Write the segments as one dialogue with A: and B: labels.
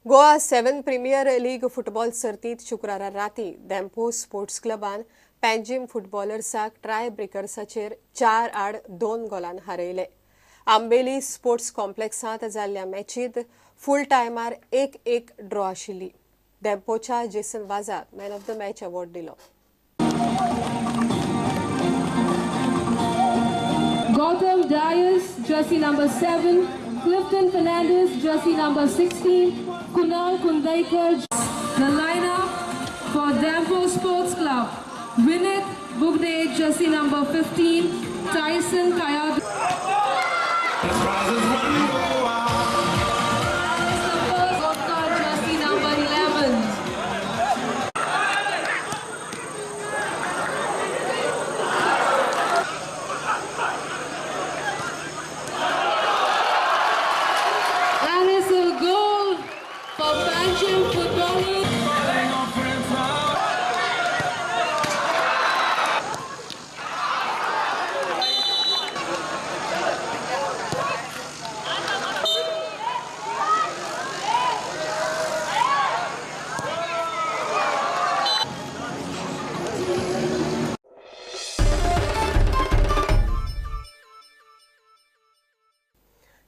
A: Goa 7 premiere league football सर्तीत शुक्रारा राती धेंपो स्पोर्ट्स क्लबान पँजिम फुटबॉलर्साक ट्राय ब्रेकर्साचेर 4-2 गोलान हारयले. आंबेली स्पोर्ट्स कॉम्प्लेक्सांत जाल्ल्या मॅचीत फूल टायमार 1-1 ड्रॉ आशिल्ली. धेंपोच्या Jason वाजाक man of the match award दिलो.
B: Gautam Dias, jersey number 7, Clifton Fernandez, jersey number 16, Kunal Kundaikar. The lineup for Dempo Sports Club: Vinit Bugde, jersey number 15, Tyson Kayad. Jersey number 11. And it's a goal for Panjim footballers.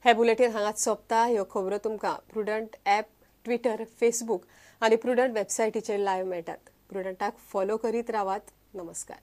A: हे bulletin हांगाच सोंपता. ह्यो खबरो तुमकां prudent app, Twitter, Facebook आनी prudent वेबसायटीचेर live मेळटात. प्रुडंटाक follow करीत रावात. नमस्कार.